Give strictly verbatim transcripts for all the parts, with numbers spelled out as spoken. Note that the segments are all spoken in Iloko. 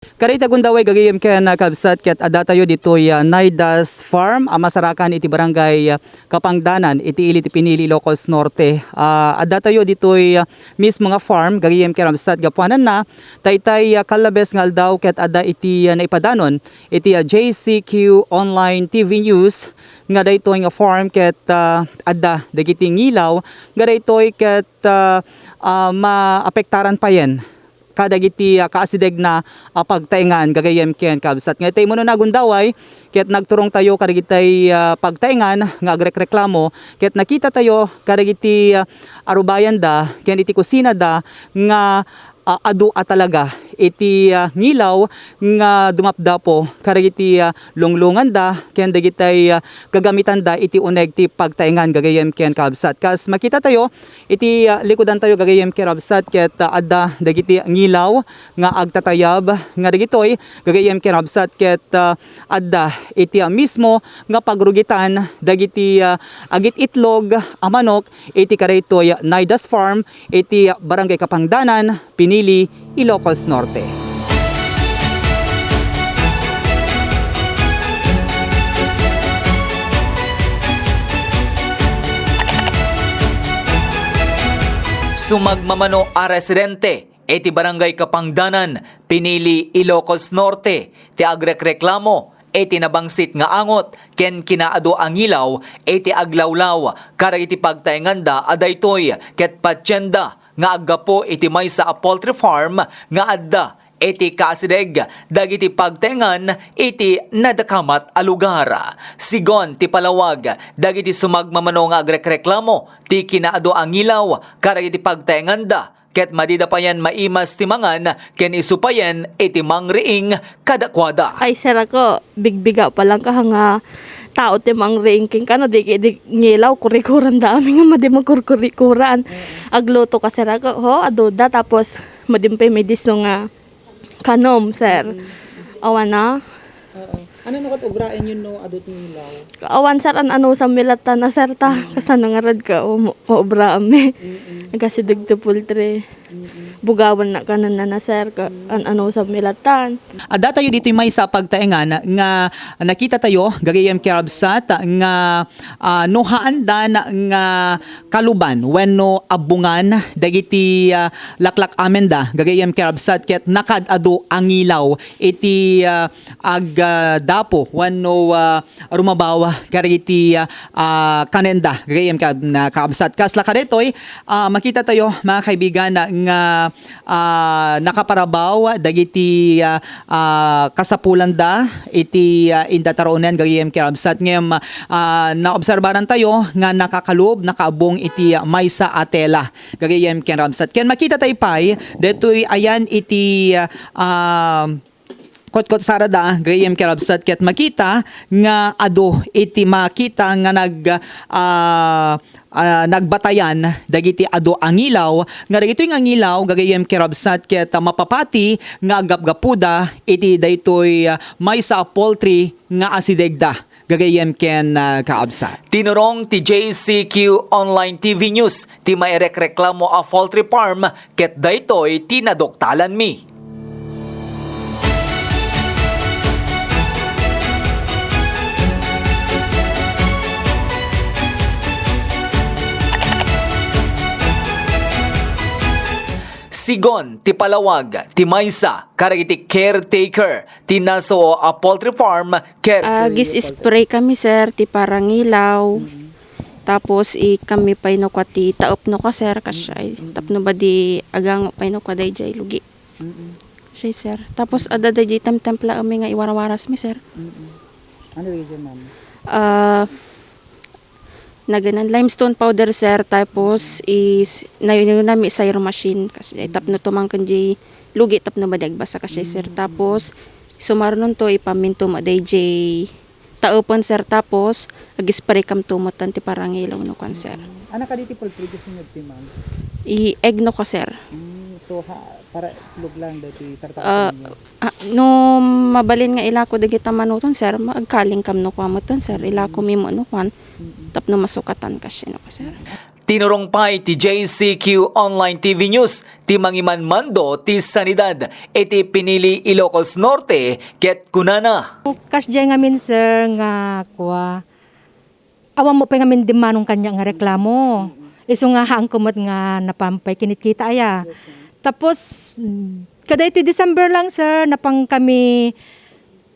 Kadayta gundaway gagayem ken, ah, kabsat, ket addatayo ditoy, ah, Naidas Farm a masarakan iti barangay, ah, Kapangdanan iti ili ti Pinili, Ilocos Norte. Ah, addatayo ditoy, ah, mismo nga farm gagayem ken kabsat gapuananna ta itay, ah, kallabes nga aldaw ket adda iti, ah, naipadanon iti, ah, J C Q Online T V News nga daytoy nga farm ket, ah, adda dagiti ngilaw nga daytoy ket, ah, ah, maapektaran payen kadagiti, ah, kaasidegna a pagtaengan gagayem ken kabsat. Nga itay umuna nga gundaway ket nagturongtayo kadagitay, ah, pagtaengan nga agrekreklamo ket nakitatayo kadagiti, ah, arubayanda ken iti kusinada nga, ah, adu a talaga iti, ah, ngilaw nga dumapdapo kadagiti, ah, lunglunganda ken dagitay, ah, gagamitanda iti uneg ti pagtaengan gagayem ken kabsat. Kas makitatayo, iti, ah, likudantayo gagayem ken kabsat ket, ah, adda dagiti ngilaw nga agtatayab nga dagitoy gagayem ken kabsat ket, ah, adda iti, ah, mismo nga pagrugitan dagiti, ah, agit-itlog a manok iti kadaytoy Naidas Farm iti Barangay Kapangdanan, Pinili, Ilocos Norte. Sumagmamano a residente iti Barangay Kapangdanan, Pinili, Ilocos Norte, ti agrekreklamo iti nabangsit nga angot ken kinaadu a ngilaw iti aglawlaw kadagiti pagtaenganda a daytoy ket patienda nga aggapu iti maysa a poultry farm nga adda iti kaasideg dagiti pagtaengan iti nadakamat a lugar. Sigon ti palawag dagiti sumagmamano nga agrekreklamo ti kinaadu a ngilaw kadagiti pagtaenganda ket madida payen maimas ti mangan ken isu payen iti mangriing kadakuada. Ay, sir, ako, bigbiga pa lang ka nga tao ti mangriing kenka, no, di, di ngilaw, kurikuran da amin nga madi magkurkurikuran. Mm. Agluto ka, sir, ako, ho, aduda, tapos madimpay may diso nga kanom, sir. Mm. Awan na. Oo. Ano no kat ubraen yun no adu ti ngilaw? Awan, sir, an-anusam mi latta na, sir, ta. Mm. Kasano nga rad ka, um, maubra mi. Mm-mm. Nagasideg ti poultry. Mm-mm. Bugawan na kanan na, sir, ka, mm, an-anusam mi latta. Adda tayo ditoy maysa a pagtaengan nga nakita tayo, gagayem ken kabsat, nga, ah, no haandan nga kaluban wenno abbongan dagiti, ah, laklak-amenda, gagayem ken kabsat, ket nakaad-adu a ngilaw iti, ah, ag, ah, dapo wenno, ah, rumabaw kadagiti, ah, ah, kanenda, gagayem ken, ah, kabsat. Kasla kadaytoy, ah, makita tayo, mga kaibigan, nga, ah, nakaparabaw dagiti, ah, ah, kasapulanda iti, ah, inda tarunen, gagayem ken kabsat. Ngem, ah, naobserbaran tayo nga nakakalub, nakaabbong iti maysa a tela, gagayem ken kabsat. Ken makita tayo pay, detoy ayan iti, ah, ah, kotkotsarada, gagayem ken kabsat, ket makita nga adu iti makita nga nag-, ah, ah, nagbatayan dagiti adu a ngilaw, nga dagitoy nga ngilaw, gagayem ken kabsat, ket, ah, mapapati nga aggapgapuda iti daytoy, ah, maysa a poultry nga asidegda, gagayem ken, ah, kabsat. Tinurong ti J C Q Online T V News ti mairekreklamo a poultry farm ket daytoy ti naduktalanmi. Sigon ti palawag ti maysa kadagiti caretaker ti nasao a poultry farm ket agis-spray kami, sir, ti parangilaw. Mm. Tapos, i-, kami pay no kua ti taep no kua, sir, kasjay. Mm. Tapno madi agango pay no kua dayjay lugi. Mm. Kasjay, sir. Tapos, adda dayjay temtempla mi nga iwarawaras mi, sir. Mm. Ano dayjay, ma'am? Ah, naganan limestone powder, sir. Tapos, is, nayuno nami sayro machine. Kasjay, tapno tumangken di lugi, tapno madi agbasa, kasjay, sir. Mm. Tapos, sumarunonto, ipaminto mo dayjay taepen, sir, tapos ag-spray kamto metten ti parangilaw no kuan, sir. Ana kadi ti poultry diay sinudti, ma'am? I egg no kua, sir. Mm, so, ha, para itlog lang daytoy tartaepen ninyo? Ah, no mabalin nga ilako dagita manoton, sir, ma-, agkaling kam no kua metten, sir. Ilako mi mo no kuan. Mm-mm. Tapno masukatan kasjay no kua, sir. Tinurong pay ti J C Q Online T V News ti mangimanmando ti sanidad iti pinili Ilocos Norte ket kunana, Kasdiay ngamin, sir, nga kua, awan mo pay ngamin dimmanon kaniak nga reklamo. Isu nga haanko met nga napan pay kinitkita aya. Tapos, kadaytoy December lang, sir, napan kami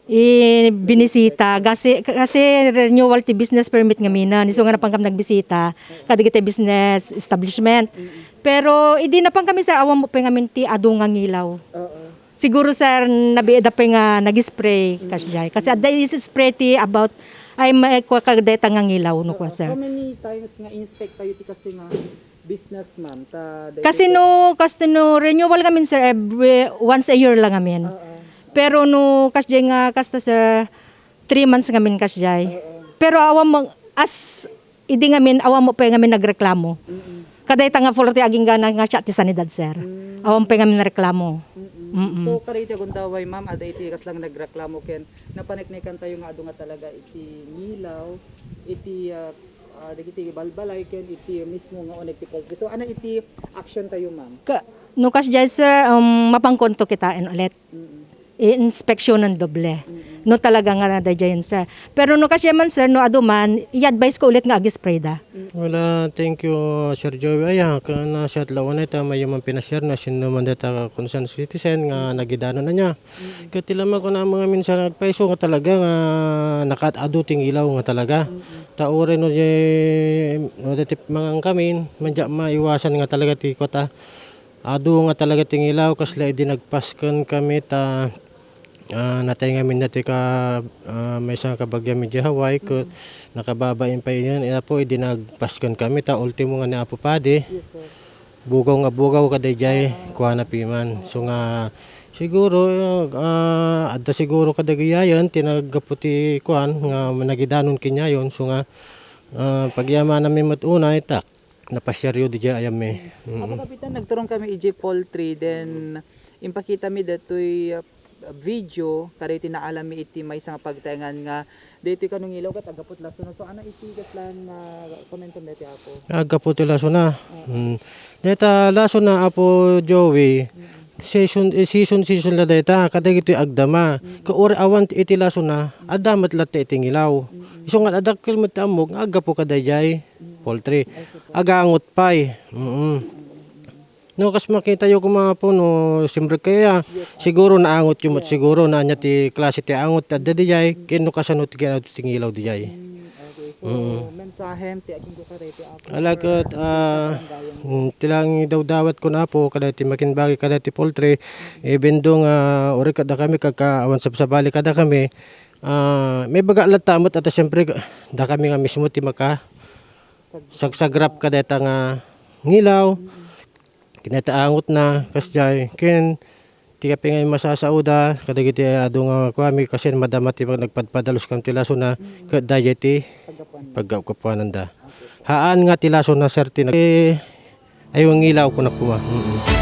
i binisita kasi, kasi renewal ti business permit ngamin. Isu nga napan kami nagbisita kadagiti business establishment. Pero idi napan kami, sir, awan mo pay ngamin ti adu nga ngilaw. Siguro, sir, nabiit da pay nga nag-spray kasdiay. Kasi adda isi-spray ti about, ay, maikua ka dayta nga ngilaw, no, kua, sir. How many times nga inspect tayo ti kastoy nga business, ma'am? Ta, Kasi no, kastoy no, renewal ngamin, sir, every, once a year lang ngamin. Pero no, kasdiay nga, kasta, sir, three months ngamin kasdiay. Pero awan mo, as, idi ngamin, awan mo pay ngamin nagreklamo. Kadayta nga forty agingga na nga siya ti sanidad, sir. Awan pay ngamin nagreklamo. Mm-mm. So, kada iti agundaway, ma'am, ada iti kaslang nagreklamo ken napaneknekan tayo nga adu nga talaga iti ngilaw, iti, ah, ah, dagiti balbalay ken iti mismo nga uneg ti poultry. So, ano iti action tayo, ma'am? Ka, no, kasdiay, sir, um, mapankonto kitaen ulit. I-inspeksyonan doble. No talaga nga daydiayen, sir. Pero no kasdiay man, sir, no adu man, i-advise ko ulit nga ag-spray da. Wala, thank you, Sir Joey. Aya, kana siya lawanay ta mayo man pinasiar na sino man data concerned citizen nga nagidanon na niya. Ket ti lamang ko na mga minsan nagpaiso nga talaga nga nakaat-adu ti ngilaw nga talaga. Ta uray no di, no dati mangan kami, manja maiwasan nga talaga ti kota. Adu nga talaga ti ngilaw, kasla idi nagpasken kami ta, ah, natay ngamin dati ka, ah, maysa nga kabagian mi di Hawaii, ket nakababain pay iyan. Ina po, idi nagpasken kami ta ultimo nga ni Apo Padi, bugaw nga bugaw kadaydiay, kuana piman. So nga, siguro, ah, adda siguro kadagiti ayan ti naggapu ti kuan nga nagidanon kenyayon. So nga, ah, pagyamananmi met unay, ta napasiaryo didiay ayammi. Apo Kapitan, nagturong kami idiay poultry, then impakitami datoy, uh, video kadaytoy naalammi iti maysa nga pagtaengan nga daytoy kano ngilaw ket aggapu ti lasona. So, ano iti kasla nga komento daytoy, Apo? Aggapu ti lasona. Mm. Dayta lasona, Apo Joey, season, eh, season, season la dayta, kadagitoy agdama. Ket uray awan iti lasona, adda met latta iti ngilaw. Isu nga adakkel met ti ammok nga aggapu kadaydiay poultry. Agangot pay. Mm. No, kas makitayo koma, Apo, no, simrek kaya, siguro naangotyo met siguro, naania ti klase ti angot ti adda diay, ken no kasano ti kinadto ti ngilaw diay. Mm, okay. So, mensahem ti agingga kadaytoy, Apo. Ala ket, ah, mm, ti lang idawdawat ko na, Apo, kadaytoy makimbagi kadaytoy poultry, even though nga, uri kada kami, kaka-, awan sabsabali kada kami, ah, may baga latta met, ata siyempre, da kami nga mismo ti maka-, sagsagrap kadayta nga ngilaw. Kinataangot na, kasdiay. Ken, ti kapi nga masasauda, kadagiti adu nga kuami, kasi madama ti nagpadpadalus kan ti lasona, ket daydiay ti pagkapuananda. Haan nga ti lasona, sir, ti nag-, eh, ay, ngilaw ko na kuma. Mm.